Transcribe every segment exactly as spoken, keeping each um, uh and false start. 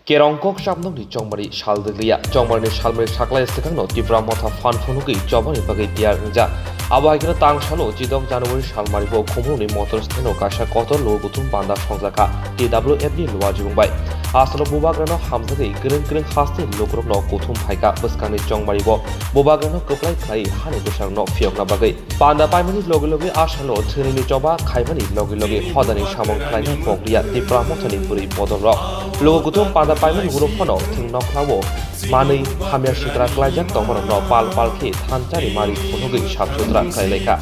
Kerongkok chapnokni chongmari sal dwglia. Chongmarini salmari saklai swkangno Tipra Motha phan phunugwi chobani bagwi tiyar wngjak. Abo hai kheno tang salo chidok January salmari bo Khumulwngni motor steno kaisa kotor lugo kuthum panda songjakha T W F ni luajibung bai. Asalo bubagrano hamjagwi kwrwng kwrwng hasteni lukurokno kuthum phaikha. Bwskangni chongmari bo bubagrano kwplai khlai hani bwsarokno phiyokna bagwi. Panda paimani logi logi asalo thwrwngni choba khaimani logi logi hodani samung khlaina pokriya Tipra Mothani bwrwi bodolrok. Lugo kuthum panda paimani ulo phano thwng nokhlao manwi hamya sitra klaijak tongmarokno pal pal khe thanchari mari phunugwi sap sutra khlai laikha.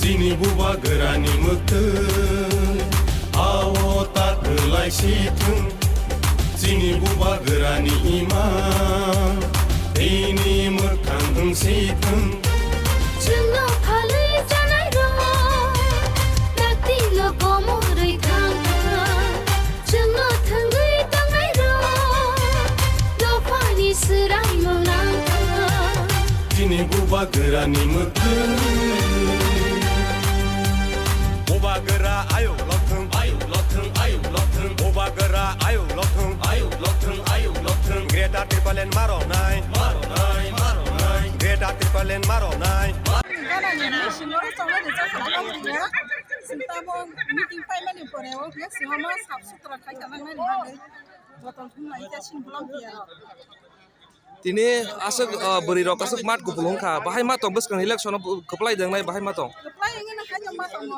Chini bubagrani mwktwi ao ta kwlai si thwng. Chini bubagrani ima, tini mwkhang wng si thwng. Chwngno phalwi chanai rok, taktino komorwi thang thang. Chwngno thwngwi tongnai rok, dophani swraimung nang thang. Chini bubagrani mwktwi. Bubagra ayuk lokthwng, ayuk lokthwng, ayuk lokthwng. Bubagra ayuk lokthwng, ayuk lokthwng, ayuk lokthwng. Greater Tipraland maronai, maronai, maronai. Greater Tipraland maronai. Ganani meeting oro chongnai rijak khna tongkha. Sintabo meeting paimani pore o khe singoma sap sutra khai tangnani bagwi botol thumlai ta sini volunteer rok. Tini aswk, ah, bwrwi rok aswk mat kupulung kha. Bahai ma tong bwskang election o kwplai dengnai bahai ma tong. Kwplai wngwi no hai no ma tongo.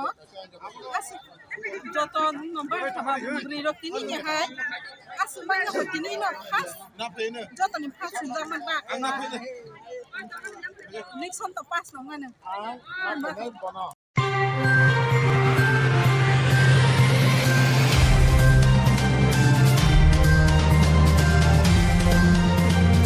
Aswk joto number bwrwi rok tini ni hai. Aswk mai no tini no first. Joto ni first wngjakma ba. Election to pass no mano.